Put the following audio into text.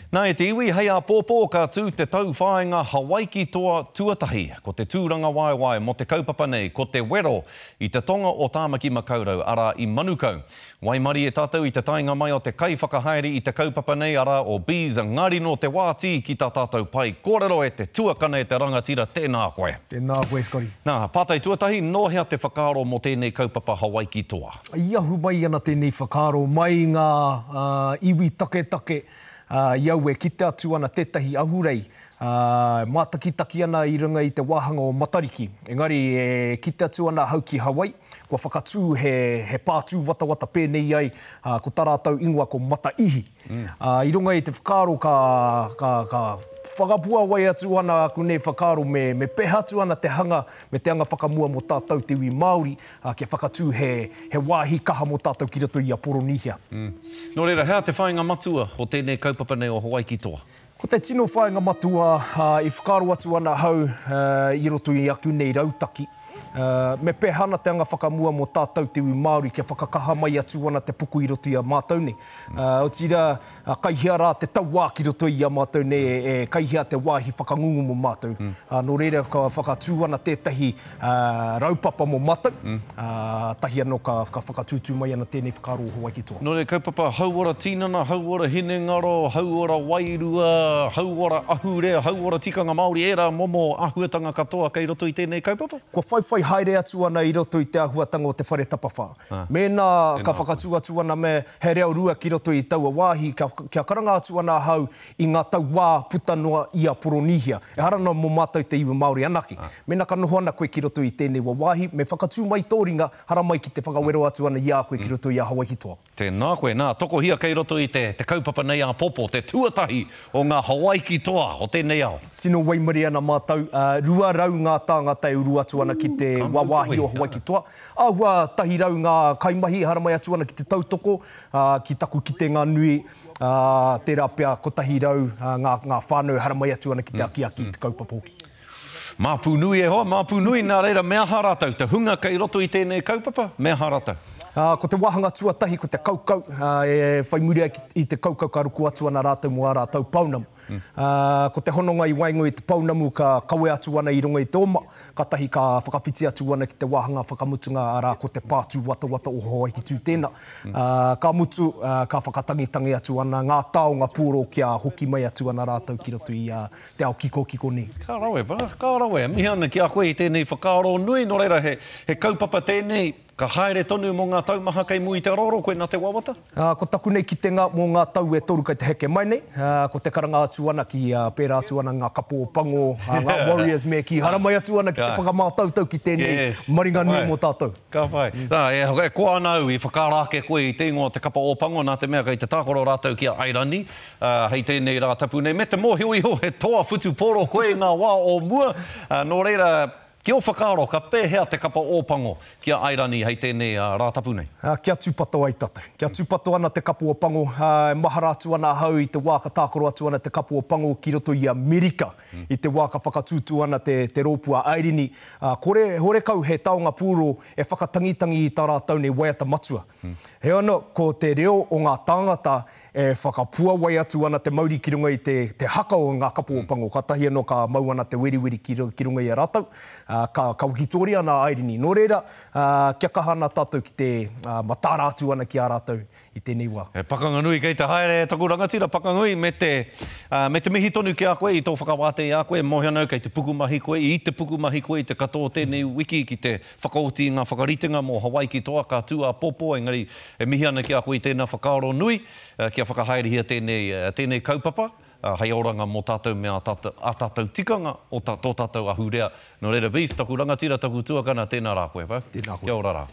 Nā e te iwi, hei āpōpō ka tū te tauwhāinga Hawaiki Toa tuatahi. Ko te tūrangawaewae mō te kaupapa nei ko Te Wero i te tonga o Tāmaki Makaurau, arā i Manukau. Waimarie tātou i te taenga mai o te kaiwhakahaere i te kaupapa nei, arā o Beez Ngarino Te Waati ki tā tātou pae kōrero e te tuakana e te rangatira, tēnā koe. Tēnā koe Scotty. Nā, pātai tuatahi, nō hea te whakaaro mō tēnei kaupapa Hawaiki Toa? I ahu mai ana tēnei whakaaro mai i ngā iwi taketake I au e kite atu ana tētahi ahurei e mātakitaki ana i runga i te wāhanga o Matariki. Engari e kite atu ana ahau ki Hawaii, kua whakatū he, he pā tūwatawata pēnei ai, ko tā rātou ingoa ko Mata Ihi. I runga i te whakaaro ka, ka, ka whakapuawai atu ana aku nei whakaaro me, me peha atu ana te hanga me te anga whakamua mō tātou te iwi Māori, ā, kia whakatū he, he wāhi kaha mō tātou ki roto i a Poronīhia. Nō reira, he aha te whāinga matua o tēnei kaupapa nei o Hawaiki Toa? Ko te tino whāinga matua, ā, i whakaaro atu ana ahau, ā, i roto i aku nei rautaki, ā, me pēhea ana te anga whakamua mō tātou te iwi Māori kia whakakaha mai atu ana te puku i roto i a mātou nei. Ā, otirā, Ā, kai hea rā te tauā ki roto i a mātou nei, e, kai hea te wāhi whakangungu mō mātou. Ā, nō reira, ka whakatū ana tētahi, ā, raupapa mō mātou, ā, tahi anō ka, ka whakatūtū mai ana tēnei whakaaro o Hawaiki Toa. Nō reira, kaupapa hauora tinana, hauora hinengaro, hauora wairua, hauora ahurea, hauora tikanga Māori, ērā momo āhuatanga katoa kei roto i tēnei kaupapa? Kua whaiwhai haere atu ana i roto i te āhuatanga o te whare tapawhā. Mēnā ka whakatū atu ana me he reo rua ki roto i taua wāhi, kia karanga atu ana ahau i ngā tauā puta noa i a Poronīhia. Ehara noa mō mātou te iwi Māori anake. Mēnā ka noho ana koe ki roto i tēnei wāhi, me whakatū mai tō ringa, haramai ki te whakawero atu ana i a koe ki roto i a Hawaiki Toa. Tēnā koe. Nā, tokohia kei roto i te te kaupapa nei āpōpō, te tuatahi o ngā Hawaiki Toa o tēnei ao. Tino waimarie ana mātou, 200 ngā tāngata e uru atu ana ki te wāwāhi o Hawaiki Toa. Āhua 100 ngā kaimahi e haramai atu ana ki te tautoko, ā, ki taku kitenga nui, ā, tērā pea 100 ngā, ngā whānau e haramai atu ana ki te akiaki i te kaupapa hoki. Māpū nui e hoa, māpū nui, nā reira me aha rātou, te hunga kei roto i tēnei kaupapa, me aha rātou? Ā, ko te wāhanga tuatahi ko te kaukau, ā, e whai muri ai i te kaukau ka ruku atu ana rātou mō ā rātou pounamu. Ā, ko te hononga i waenga i te pounamu ka kawe atu ana i runga i te oma, kātahi ka whakawhiti atu ana ki te wāhanga whakamutunga, arā, ko te pā tūwatawata o Hawaiki Tū tēnā. Ā, ka mutu, ā, ka whakatangitangi atu ana ngā taonga puoro kia hoki mai atu ana rātou ki roto i a te ao kikokiko nei. Ka rawe, ka rawe. E mihi ana ki a koe i tēnei whakaaro nui, nō reira he, he kaupapa tēnei, ka haere tonu mō ngā tau maha kei mua i te aroaro, koinā te wawata? Ko taku nei kitenga mō ngā tau e toru kei te heke mai nei, ko te karanga atu ana ki, pērā atu ana ngā kapo o pango, ngā Warriors me kī, haramai atu ana ki te whakamātautau ki tēnei maringa nui mō tātou. Ka whai. Nā, e koa ana au i whakaara ake koe i te ingoa o te kapa Ōpango nā te mea kei te tākaro rātou ki a Airani, ā, hei tēnei rā tapu nei, me te mōhio iho he toa whutupōro koe i ngā wā o mua, ā, nō reira, ki ō whakaaro, ka pēhea te kapa Ōpango ki a Airani hei tēnei rā tapu nei? Ā, kia tūpato ai tātou. Kia tūpato ana te kapa Ōpango, ā, e mahara atu ana ahau i te wā ka tākaro atu ana te kapa Ōpango ki roto i Amerika, i te wā ka whakatūtū ana te, te rōpū a Airini, ā, kore, horekau he taonga pūro e whakatangitangi i tā rātou nei waiata matua. Heoi anō, ko te reo o ngā tāngata E whakapuawai atu ana te mauri ki runga i te, te haka o ngā kapo o Pango, kātahi anō ka mau ana te weriweri ki, ki runga i a rātou, ā, ka, ka wikitōria ana a Airini. Nō reira, ā, kia kaha ana tātou ki te, ā, mataara atu ana ki a rātou i tēnei wā. He pakanga nui kei te haere e taku rangatira, pakanga nui, me te, ā, me te mihi tonu ki a koe i tō whakawātea i a koe, e mōhio ana au kei te pukumahi koe, i te pukumahi koe i te katoa o tēnei wiki ki te whakaoti i ngā whakaritenga mō Hawaiki Toa ka tū āpōpō, engari e mihi ana ki a koe i tēnā whakaaro nui kia whakahaerehia tēnei, tēnei kaupapa hei oranga mō tātou me ā tātou, ā tātou tikanga, o tā, tō tātou ahurea. Nō reira Beast, taku rangatira, taku tuakana, tēnā rā koe, bro. Tēnā koe. Kia ora rā.